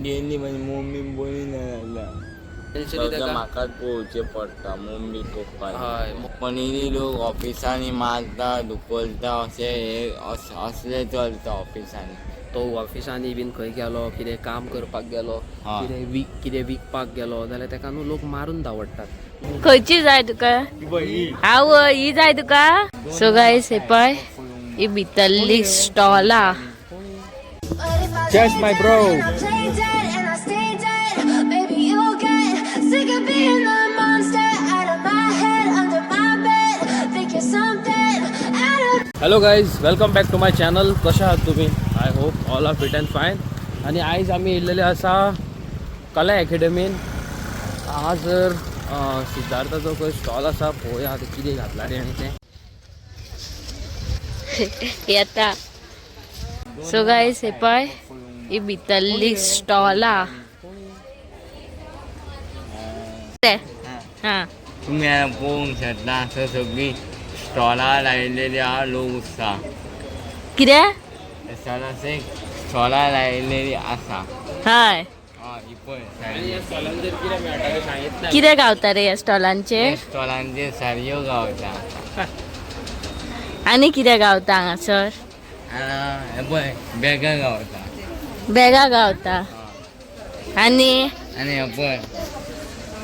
गेली म्हणजे मम्मी बरी ना जाल्या. ताका म्हाकाच पळोवचें पडटा मम्मी पप्पा. हय. पणीली लोक ऑफिसांनी मारता धुकलता अशें हे असलें चलता ऑफिसांनी. तो ऑफिसांनी बीन खंय गेलो, कितें काम करपाक गेलो, कितें कितें विकपाक गेलो जाल्यार ताका न्हू लोक मारून धांवडटात. खंयची जाय तुका? हांव ही जाय तुका. सो गायस, हे पळय, ही भितरली स्टॉला. Cheers, my bro. Play dead and I stay dead. Maybe you'll get sick of being the monster out of my head, under my bed. Think you're something out of hello guys, welcome back to my channel. कशे आहात तुमी? I hope all are fit and fine. आनी आयज आमी येयल्लेले आसा कला एकेडमीन. हांगासर सिद्धार्थाचो खंय स्टॉल आसा. पळोवया आतां कितें घातला तेणें तें. येता. सो गायस, हे पळय, ही भितरली स्टॉला. हा. तुमी आतां पळोवंक शकता, हांगासर सगळीं स्टॉलां लायलेली आहा, लोक आसा. कितें? स्टॉलाचे स्टॉलां लायलेली आसा. हय. हय, ही पळय आनी साडयो. ह्या स्टॉलांचेर कितें मेळटा तें सांगीत ना. कितें गावता रे ह्या स्टॉलांचेर? हे स्टॉलांचेर साडयो गावता. आनी कितें गावता हांगासर? हे पळय, बॅगां गावता. बॅगां गावता आनी आनी हे पळय.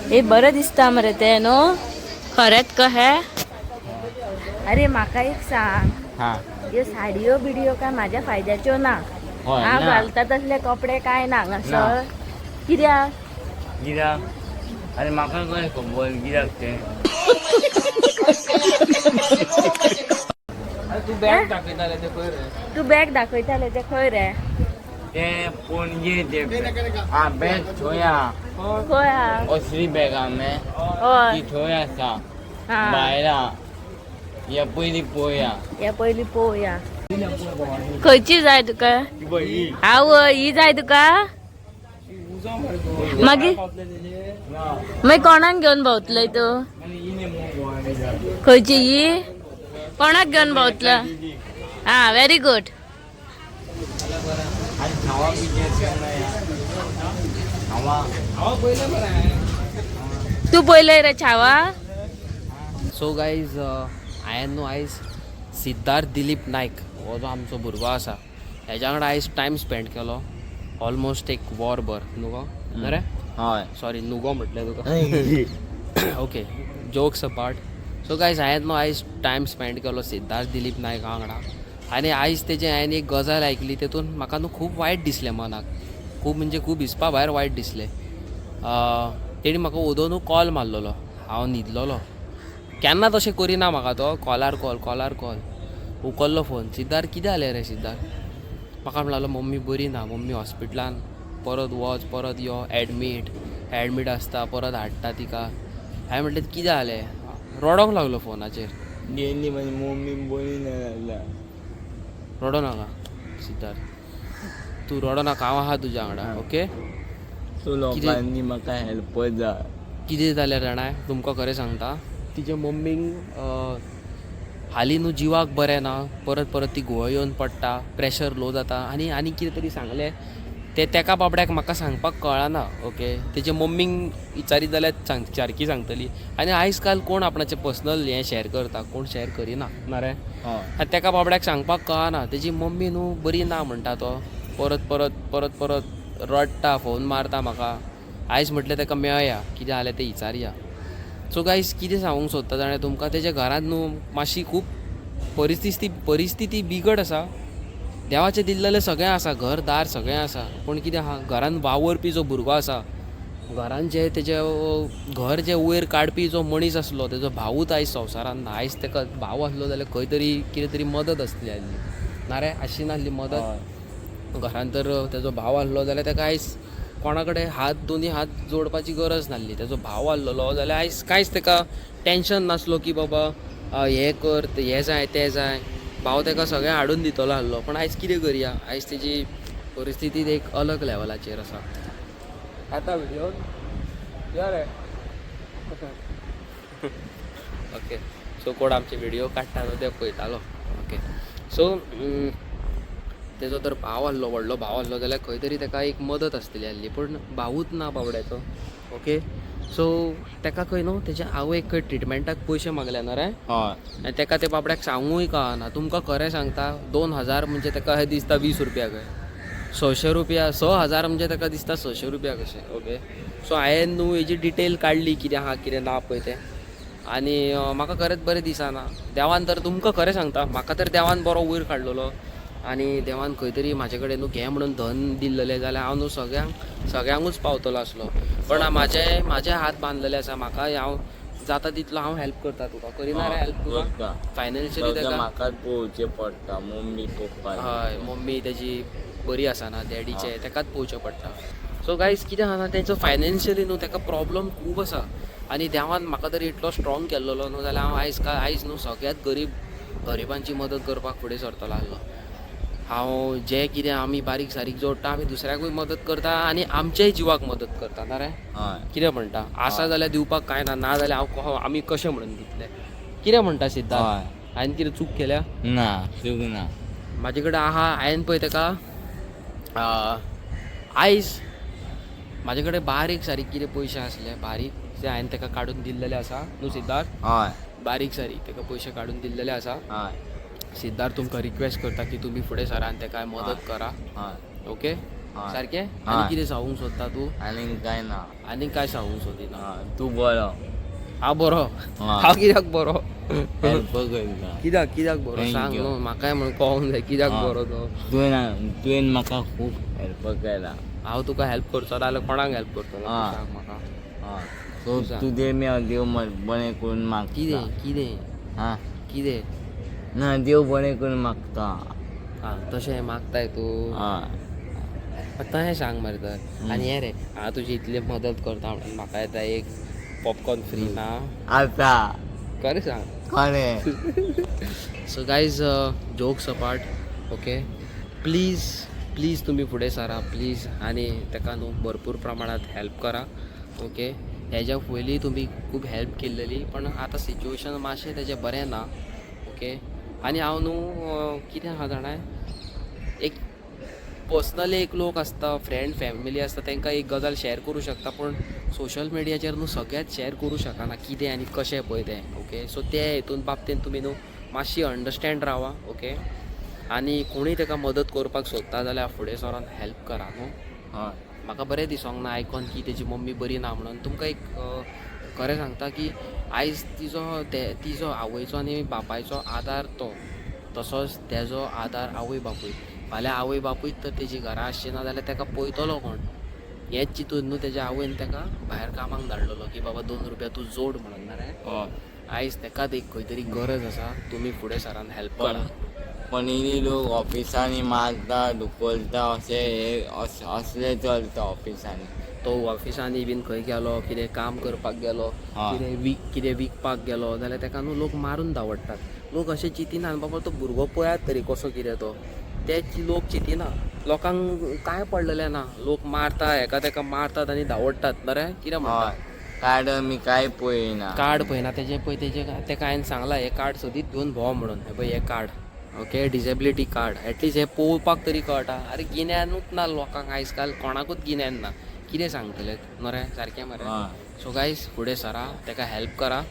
हे बरें दिसता मरे ते न्हू? खरेंच कहे. अरे, म्हाका एक सांग. हा. ह्यो साडयो बिडयो काय म्हाज्या फायद्याच्यो ना. हय. हांव ना. घालता तसले कपडे काय ना हांगासर. ना. कित्याक? कित्याक? आनी म्हाका कशें खबर कित्याक तें? तूं बॅग दाखयताले तें खंय रे? तूं बॅग दाखयताले ते खंय रे? ते पणजे ते आ बॅग थंय आहा. खंय आहा? असली बॅगां मे. हय. ती थंय आसा. हा. भायर आहा. हे पयलीं पळोवया. हे पयलीं पळोवया. खंयची जाय तुका? हांव ही जाय तुका. मागीर मागीर कोणाक घेवन भोंवतलय तूं? खंयची ही? कोणाक घेवन भोंवतलो? हा, व्हेरी गुड. आनी खावा बी खावा. हांव पयलें मरे हांवें. तूं पयलय रे छावा. सो गायज, हांवें न्हू आयज सिद्धार्थ दिलीप नायक हो जो आमचो भुरगो आसा हेज्या वांगडा आयज टायम स्पेंड केलो ऑलमोस्ट एक वर भर न्हू गो? न्हू रे? हय. सॉरी, न्हू गो म्हटलें तुका. Okay, jokes apart, so guys, हांवें न्हू आयज टायम स्पेंड केलो सिद्धार्थ दिलीप नायक वांगडा आनी आयज तेजें हांवें एक गजाल आयकली, तेतून म्हाका न्हू खूब वायट दिसलें मनाक. खूब म्हणजे खूब हिसपा भायर वायट दिसलें. तेणी म्हाका ओदो न्हू कॉल मारलेलो, हांव न्हिदलेलो. केन्ना तशें करिना म्हाका तो, कॉलार कॉल, कॉलार कॉल. उखल्लो फोन. सिद्धार्थ, कितें जालें रे सिद्धार्थ? म्हाका म्हणलो, मम्मी बरी ना, मम्मी हॉस्पिटलान, परत वच परत यो, एडमीट एडमीट आसता, परत हाडटा तिका. हांवें म्हटलें, कितें जालें? रडोंक लागलो फोनाचेर. गेली म्हणजे मम्मी बरी ना जाल्या. रडो नाका सिद्धार्थ, तूं रडो नाका, हांव आहा तुज्या वांगडा. ओके. सो लोकांनी म्हाका हेल्प जाय. कितें जालें जाणा, तुमकां खरें सांगता, तिच्या मम्मीक हालीं न्हू जिवाक बरें ना. परत परत ती घुंवळ येवन पडटा, प्रेशर लो जाता आनी आनी कितें तरी सांगलें तें तेका बाबड्याक म्हाका सांगपाक कळना. ओके, तेजे मम्मीक विचारीत जाल्यार सांग, सारकी सांगतली. आनी आयज काल कोण आपणाचें पर्सनल हें शेअर करता? कोण शेअर करिना, ना रे? हय. आनी तेका बाबड्याक सांगपाक कळना. तेजी मम्मी न्हू बरी ना म्हणटा तो. परत परत परत परत रडटा, फोन मारता म्हाका. आयज म्हटलें तेका मेळया, कितें जालें तें विचारया. सो गायज, कितें सांगूंक सोदता जाणा तुमकां, तेज्या घरांत न्हू मातशी खूब परिस्थिती परिस्थिती बिगड आसा. देवाचें दिल्लेलें सगळें आसा, घर दार सगळें आसा, पूण कितें आहा, घरान वावरपी जो भुरगो आसा, घरान जे तेजे घर जे वयर काडपी जो मनीस आसलो, तेजो भावूच आयज संवसारान ना. आयज तेका भाव आसलो जाल्यार खंय तरी कितें तरी मदत आसली आसली ना रे? आशी नासली मदत घरान तर तेजो भाव आसलो जाल्यार तेका आयज कोणा कडेन हात, दोनी हात जोडपाची गरज नासली. तेजो भाव आसलेलो जाल्यार आयज कांयच तेका टेंशन नासलो की बाबा हें कर, हें जाय, तें जाय. भाव तेका सगळें हाडून दितलो आसलो. पूण आयज कितें करया, आयज तेजी परिस्थिती एक अलग लेवलाचेर आसा. आता व्हिडिओ यो रे. ओके, सो कोण आमचे व्हिडिओ काडटा न्हू ते पळयतालो. Okay, so तेजो तर भाव आहलो, व्हडलो भाव आहलो जाल्यार खंय तरी ताका एक मदत आसतली आहली, पूण भावूच ना बाबड्याचो. ओके, सो ताका खंय न्हू तेज्या आवयक खंय ट्रिटमेंटाक पयशे मागले ना रे. हय. आनी ताका ते बाबड्याक सांगूय कळना. तुमकां खरें सांगता, 2000 म्हणजे ताका अशें दिसता 20 रुपया कशें, 600 रुपया, 6000 म्हणजे ताका दिसता 600 रुपया कशें. ओके, सो हांवें न्हू हेजी डिटेल काडली कितें आहा कितें ना पळय तें. आनी म्हाका खरेंच बरें दिसना. देवान तर तुमकां खरें सांगता, म्हाका तर देवान बरो वयर काडलेलो आनी देवान खंय तरी म्हाजे कडेन न्हू घे म्हणून धन दिल्लेलें जाल्यार हांव न्हू सगळ्यांकूच पावतलो आसलो. पण म्हाजे हात बांदलेले आसा. म्हाका हांव जाता तितलो हांव हेल्प करता तुका. करिना रे हेल्प तुका? करता. फायनान्शियली सगळें ताका म्हाकाच पळोवचें पडटा, मम्मी पप्पा. हय, मम्मी तेजी बरी आसना, डॅडीचे तेकाच पळोवचें पडटा. सो गायज, कितें आहा ना, तेंचो फायनान्शियली न्हू तेका प्रॉब्लम खूब आसा. आनी देवान म्हाका तर इतलो स्ट्रॉंग केल्लो न्हू जाल्यार हांव आयज काय आयज न्हू सगळ्यात गरिबांची मदत करपाक फुडें सरतलो आहलो. हांव जें कितें आमी बारीक सारीक जोडटा, आमी दुसऱ्याकूय मदत करता आनी आमच्याय जिवाक मदत करता ना रे. हय. कितें म्हणटा? आसा जाल्यार दिवपाक कांय ना, ना जाल्यार हांव आमी कशें म्हणून दितले? कितें म्हणटा सिद्धार्थ? हय. हांवें कितें चूक केल्या? ना, चूक ना. म्हाजे कडेन आहा. हांवें पळय ताका आयज म्हाजे कडेन बारीक सारीक कितें पयशे आसले बारीक ते हांवें ताका काडून दिल्लेले आसा न्हू सिद्धार्थ? हय. बारीक सारीक ताका पयशे काडून दिल्लेले आसा. हय. सिद्धार्थ, तुमकां रिक्वेस्ट करता की तुमी फुडें सरा आनी ताका मदत करा. हय. ओके? हय. सारकें? हय. आनी कितें सांगूंक सोदता तूं? आनी काय ना. आनी काय सांगूंक सोदिना? हय, तूं बरो. हांव बरो? हय. हांव कित्याक बरो? हेल्प करता. कित्याक कित्याक बरो? Thank सांग you. न्हू म्हाकाय म्हणून कळोंक जाय कित्याक हय. बरो तो. तुवें म्हाका खूब हेल्प केला. हांव तुका हेल्प करचो ना जाल्यार कोणाक हेल्प करतलो तूं? हय. सांग म्हाका. हय, सो सांग. तुजें मी हांव देव बरें करून मागता. कितें कितें? हा. कितें? ना, देव बरें करून मागता. आं, तशें मागताय तूं? हय. तशें सांग मरे तर. आनी हें रे, हांव तुजी इतली मदत करता म्हणून म्हाका येता एक पॉपकॉर्न फ्री ना? आसा. खरें सांग. खरें. So guys, jokes apart, okay, please please तुमी फुडें सरा प्लीज आनी ताका न्हू भरपूर प्रमाणांत हेल्प करा. ओके, हेज्या पयलीं तुमी खूब हेल्प केल्लेली, पण आतां सिच्युएशन मातशें तेजें बरें ना. ओके, आनी हांव न्हू कितें आहा जाणा, एक पर्सनली एक लोक आसता, फ्रेंड फॅमिली आसता, तांकां एक गजाल शेअर करूं शकता, पूण सोशल मिडियाचेर न्हू सगळेंच शेअर करूं शकना कितें आनी कशें पळय तें. ओके, सो ते हितून बाबतीन तुमी न्हू मातशी अंडरस्टँड रावा. ओके, आनी कोणूय ताका मदत करपाक सोदता जाल्यार फुडें सरोन हेल्प करा न्हू. हय. म्हाका बरें दिसोंक ना आयकोन की तेजी मम्मी बरी ना म्हणून. तुमकां एक खरें सांगता की आयज तिजो ते तिजो आवयचो आनी बापायचो आदार तो, तसोच तेजो आदार आवय बापूय. फाल्यां आवय बापूयच तर तेजी घरा आसची ना जाल्यार ताका पळयतलो कोण? हेंच चिंतून न्हू तेज्या आवयन ताका भायर कामाक धाडलेलो की बाबा 2 रुपया तूं जोड म्हणून ना रे. हय. आयज ताकाच एक खंय तरी गरज आसा, तुमी फुडें सरान हेल्प पण करा. पण इल्ली लोक ऑफिसांनी मारता, धुकलता, अशें हे असलें चलता ऑफिसांनी. तो ऑफिसांनी बीन खंय गेलो, कितें काम करपाक गेलो, हय. कितें विकपाक गेलो जाल्यार ताका न्हू लोक मारून धांवडटात. लोक अशें चिंतिनात बाबा तो भुरगो पळयात तरी कसो कितें तो, ते लोक चिंतिना. लोकांक कांय पडलेलें ना, लोक मारता हेका तेका मारतात आनी धांवडटात. बरें, कितें म्हणटा? हय, कार्ड आमी कांय पळयना. कार्ड पळयना तेजें, पळय तेजें तेका हांवें सांगलां हें कार्ड सदींच घेवन भोंव म्हणून. हें पळय हें card, okay, disability card, at least हें पळोवपाक तरी कळटा. आरे गिन्यानूच ना लोकांक आयज काल, कोणाकूच गिन्यान ना, कितें सांगतले मरे? सारकें मरे? हय. सो गायज, फुडें सरा, ताका हेल्प करा.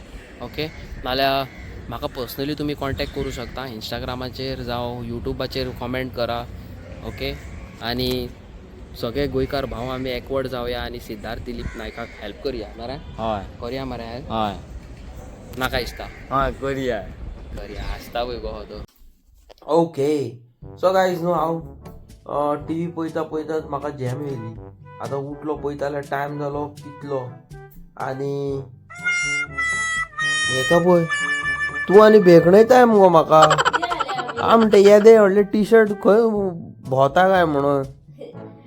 ओके, नाल्यार म्हाका पर्सनली तुमी कॉन्टेक्ट करूं शकता इंस्टाग्रामाचेर जावं युट्यूबाचेर कॉमेंट करा. ओके, आनी सगळे गोंयकार भाव आमी एकवट जावया आनी सिद्धार्थ दिलीप नायकाक हेल्प करया मरे. हय. करया मरे हेल्प? हय. नाका दिसता? हय, करया. करया. आसता पळय गो तो. ओके, सो गायज न्हू हांव टी व्ही पळयता पळयताच म्हाका झेम येयली. आतां उठलो पळयता जाल्यार टायम जालो कितलो. आनी हेका पळय तूं आनी भेकणयताय मुगो म्हाका. हांव म्हणटा येदे व्हडलें टी शर्ट खंय भोंवता काय म्हणून.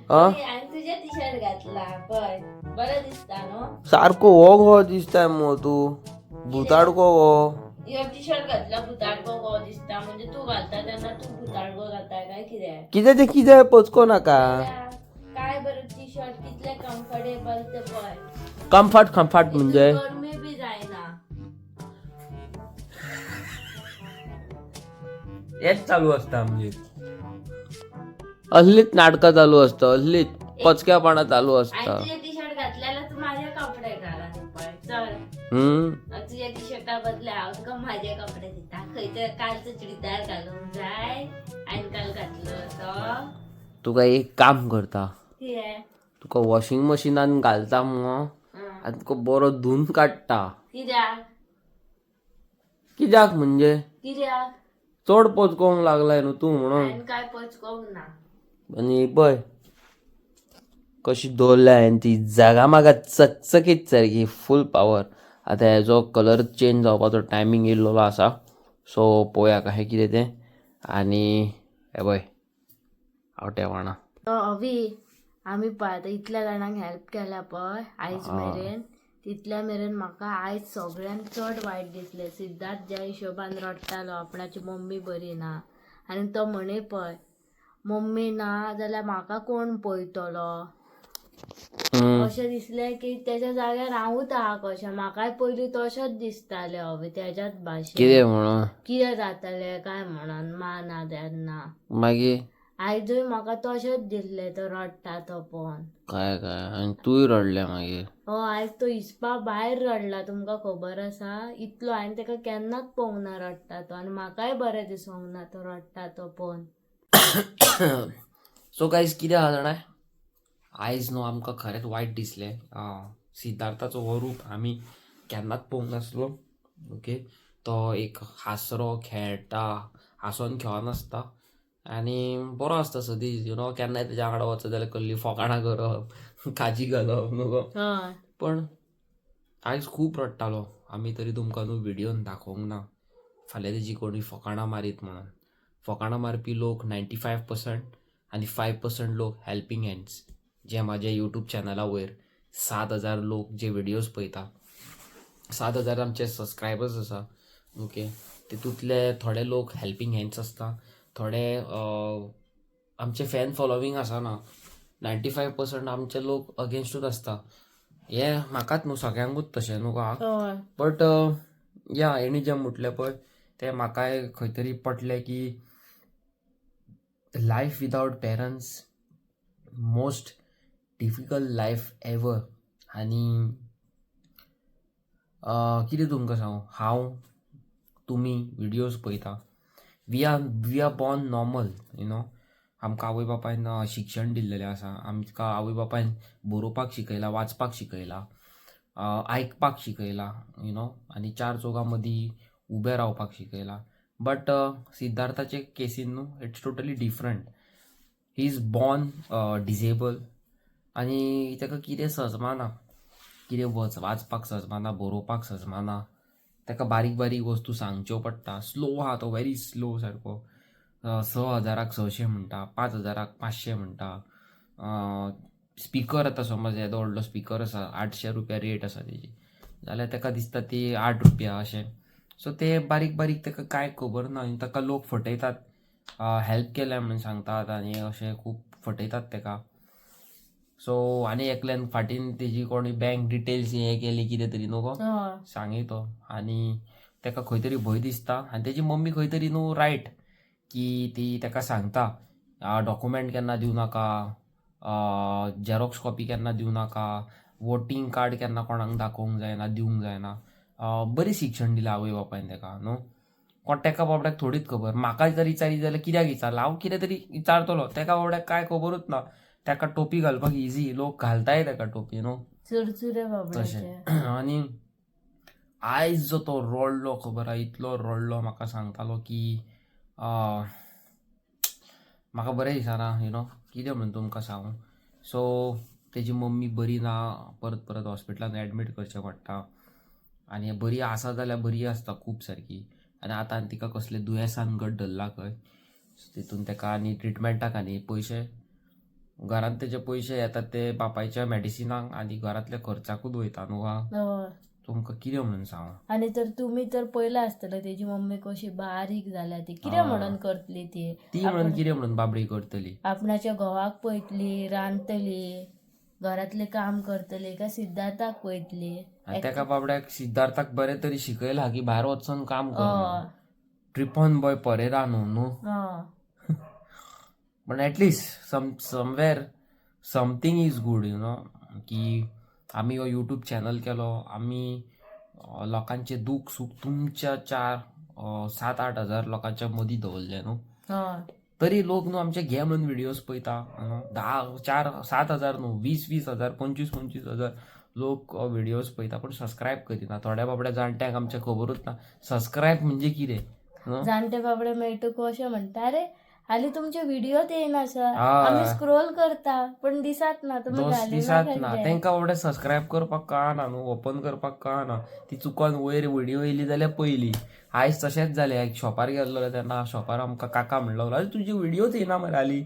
आं, तुजें टी शर्ट घातला पळय, बरें दिसता न्हू? सारको हो गो दिसताय मुगो तूं, भुताडको हो. ह्यो टी शर्ट घातला भुताडको गो दिसता म्हणजे तूं घालता तेन्ना तूं भुताडको घालता काय कितें? कितें तें कितें पचको नाका. काय बरें टी शर्ट कितले कम्फर्टेबल ते पळय. कम्फर्ट कम्फर्ट म्हणजे गरमी बी जायना. हेच चालू असता म्हणजे. असलीच नाटकां चालू असता, असलीच पचक्यापणा चालू आणि असता. तुझे टी शर्ट घातल्याला तू माझे कपडे घाला पळ चल. तुझ्या टी शर्टा बदले हांव तुका माझे कपडे दिता. खंयचे कालचो चुडीदार घालूंक जाय आनी काल घातलो तो. तुका एक काम करता. कितें? तुका वॉशिंग मशिनान घालता मुगो आनी तुका बरो धुवन काडटा. कित्याक? कित्याक म्हणजे? कित्याक? चड पचकोंक लागलाय न्हू तूं म्हणून. हांवें काय पचकोंक ना. आनी पळय कशी दवरल्या हांवें ती जागामागा चकचकीत सारकी, फूल पावर. आतां हेजो कलर चेंज जावपाचो टायमींग येयल्लो आसा, सो पळोवया कशें कितें तें. आनी हे पळय आवटेवाणा. तो अवी आमी पळय आतां इतल्या जाणांक हेल्प केल्या पळय आयज मेरेन, तितल्या मेरेन म्हाका आयज सगळ्यांत चड वायट दिसलें सिद्धार्थ ज्या हिशोबान रडटालो आपणाची मम्मी बरी ना. आनी तो म्हणे पळय मम्मी ना जाल्यार म्हाका कोण पळयतलो, अशें दिसलें की तेज्या जाग्यार हांवूच आहा कशें. म्हाकाय पयलीं तशेंच दिसतालें अवी तेज्याच भाशेन. कितें म्हणून? कितें जातलें काय म्हणून मा ना तेन्ना. मागीर? आयजूय म्हाका तशेंच दिसलें तो रडटा तो पळोवन. काय काय, आनी तूंय रडलें मागीर? हो, आयज तो हिसपा भायर रडला तुमकां खबर आसा. इतलो हांवें ताका केन्नाच पळोवंक ना रडटा तो, आनी म्हाकाय बरें दिसोंक ना तो रडटा तो पळोवन. सो गायज, कितें आहा जाणा, आयज न्हू आमकां खरेंच वायट दिसलें. सिद्धार्थाचो हो रूप आमी केन्नाच पळोवंक नासलो. ओके, तो एक हांसरो खेळटा, हांसोन खेळोन आसता आनी बरो आसता सदींच, you know. केन्नाय तेज्या वांगडा वचत जाल्यार कसली फकाणां करप, काजी घालप न्हू. हय. पण आयज खूब रडटालो. आमी तरी तुमकां न्हू व्हिडियोन दाखोवंक ना, फाल्यां तेजी कोणी फकाणां मारीत म्हणून. फकाणां मारपी लोक 95% आनी 5% लोक हेल्पींग हँड्स, जे म्हाज्या यूट्यूब चॅनला वयर 7,000 लोक जे व्हिडियोज पळयता, 7,000 आमचे सबस्क्रायबर्स आसा. ओके, तितूंतले थोडे लोक हेल्पींग हँड्स आसता, थोडे आमचे फॅन फॉलोवींग आसना. 95% आमचे लोक अगेन्स्टूच आसता. हे म्हाकाच न्हू, सगळ्यांकूच तशें न्हू का. हय. बट या, हेणी जें म्हटलें पळय तें म्हाकाय खंय तरी पटलें की life without parents most difficult life ever. आनी कितें तुमकां सांगू, हांव तुमी विडियोज पळयता, we are born normal, you know. आमकां आवय बापायन शिक्षण दिल्लेलें आसा, आमकां आवय बापायन बरोवपाक शिकयलां, वाचपाक शिकयलां, आयकपाक शिकयलां, you know, आनी चार चौगां मदीं उबें रावपाक शिकयलां. बट सिद्धार्थाचे केसीन न्हू, it's totally different. He is born disable आनी ताका कितें सजमाना, कितें वच वाचपाक सजमाना, बरोवपाक सजमाना. ताका बारीक बारीक वस्तू सांगच्यो पडटा. स्लो आहा तो, व्हेरी स्लो सारको. 6,000क 600 म्हणटा, 5,000क 500 म्हणटा. स्पिकर आतां समज येदो व्हडलो स्पिकर आसा, 800 रुपया रेट आसा तेजी, जाल्यार ताका दिसता ती 8 रुपया अशें. सो ते बारीक बारीक ताका कांय खबर ना आनी ताका लोक फटयतात, हेल्प केल्या म्हणून सांगतात आनी अशें खूब फटयतात ताका. सो आनी एकल्यान फाटीन तेजी कोणी बँक डिटेल्स हे केली कितें तरी न्हू गो. हय. सांगी तो आनी ताका खंय तरी भंय दिसता. आनी तेजी मम्मी खंय तरी न्हू रायट की ती ताका सांगता, डॉक्युमेंट केन्ना दिवं नाका, झेरॉक्स कॉपी केन्ना दिवं नाका, वोटींग कार्ड केन्ना कोणाक दाखोवंक जायना, दिवंक जायना. बरें शिक्षण दिलां आवय बापायन ताका न्हू. कोण ताका बाबड्याक थोडीच खबर. म्हाका जर विचारीत जाल्यार कित्याक विचारलां, हांव कितें तरी विचारतलो. ताका बाबड्याक कांय खबरूच ना. ताका टोपी घालपाक इजी, लोक घालताय ताका टोपी न्हू. चुरचुरे तशें. बाबड्याचे. आनी आयज जो तो रडलो खबर आहा, इतलो रडलो, म्हाका सांगतालो की म्हाका बरें दिसना, you know, कितें म्हणून तुमकां सांगू. सो तेजी मम्मी बरी ना, परत परत हॉस्पिटलान एडमीट करचें पडटा आनी बरी आसा जाल्यार बरी आसता खूब सारकी. आनी आतां आनी तिका कसलें दुयेंसान गट धरला खंय. सो तितून ताका आनी ट्रिटमेंटाक आनी पयशे, घरांत तेजे पयशे येतात ते बापायच्या मॅडिसिनाक आनी घरांतल्या खर्चाकूच वयता न्हू गा. हय. तुमकां कितें म्हणून सांगू. आनी तर तुमी तर पयलां आसतलें तेजी मम्मी कशी बारीक जाल्या ती, कितें म्हणून करतली ती. ती म्हणून कितें म्हणून बाबडी करतली? आपणाच्या घोवाक पळयतली, रांदतली, घरांतलें काम करतली काय सिद्धार्थाक पळयतली? आनी ताका बाबड्याक सिद्धार्थाक बरें तरी शिकयलां की भायर वचून काम कर. हय. ट्रिपन बॉय परेरा न्हू न्हू. हय. पण at least somewhere something is good you know की आमी हो यूट्यूब चॅनल केलो आमी लोकांचें दूख सूख तुमच्या 4 7-8 हजार लोकांच्या मदीं दवरलें न्हू. हय. तरी लोक न्हू आमचे घे म्हणून व्हिडियोज पळयता न्हू. 10 4 7 हजार न्हू, 20-20 हजार, 25-25 हजार लोक व्हिडियोज पळयता, पण सबस्क्रायब करिना. थोड्या बाबड्या जाणट्यांक आमच्या खबरूच ना सबस्क्रायब म्हणजे कितें न्हू. जाणटे बाबडे मेळटकू अशें म्हणटा, अरे हाली तुमचे व्हिडिओत येयना सर, हय. आमी स्क्रोल करता पण दिसात ना तुमी दोस घालिना दिसात ना खंयचे. तांकां बाबडे सबस्क्रायब करपाक कळना न्हू, ओपन करपाक कळना. ती चुकोन वयर व्हिडियो येयली जाल्यार पयली. आयज तशेंच जालें, एक शॉपार गेल्लो तेन्ना शॉपार आमकां काका म्हणलो, अरे तुजी व्हिडियोच येयना मरे हाली,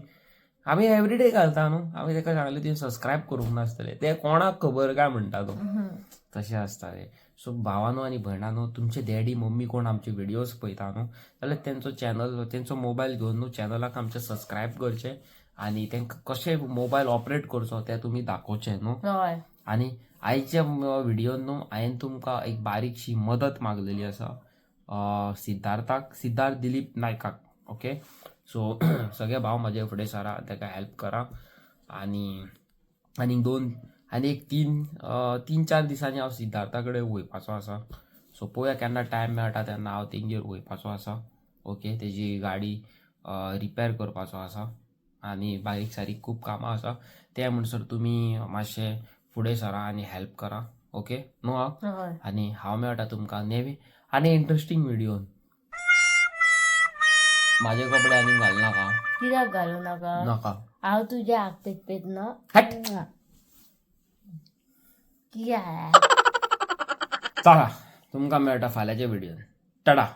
आमी एवरीडे घालता न्हू. आमी ताका सांगलें तुवें सबस्क्रायब करूंक नासतलें, तें कोणाक खबर काय म्हणटा तो. तशें आसता तें. सो भावानो आनी भयणानो, तुमचे डॅडी मम्मी कोण आमचे व्हिडियोज पळयता न्हू जाल्यार तेंचो चॅनल, तेंचो मोबायल घेवन न्हू चॅनलाक आमचे सबस्क्रायब करचें आनी तांकां कशें मोबायल ऑपरेट करचो तें तुमी दाखोवचें न्हू. हय. आनी आयच्या व्हिडियोन न्हू हांवें तुमकां एक बारीकशी मदत मागलेली आसा सिद्धार्थाक, सिद्धार्थ दिलीप नायकाक. ओके, सो सगळे भाव म्हाजे फुडें सरा, ताका हेल्प करा. आनी आनी दोन आनी एक 3-4 दिसांनी हांव सिद्धार्था कडेन वयपाचो आसा. सो पळोवया केन्ना टायम मेळटा तेन्ना हांव तेंगेर वयपाचो आसा. ओके, तेजी गाडी रिपेर करपाचो आसा आनी बारीक सारीक खूब कामां आसा. ते म्हणसर तुमी मातशे फुडें सरा आनी हेल्प करा. ओके न्हू हांव हय. आनी हांव मेळटा तुमकां नेवी आनी इंट्रस्टींग व्हिडियोन. म्हाजे कपडे आनी घालनाका. कित्याक घालू नाका? नाका. हांव तुज्या आगतेक पेत हट. कित्याक? चला, तुमकां मेळटा फाल्यांच्या व्हिडियोन. टाटा.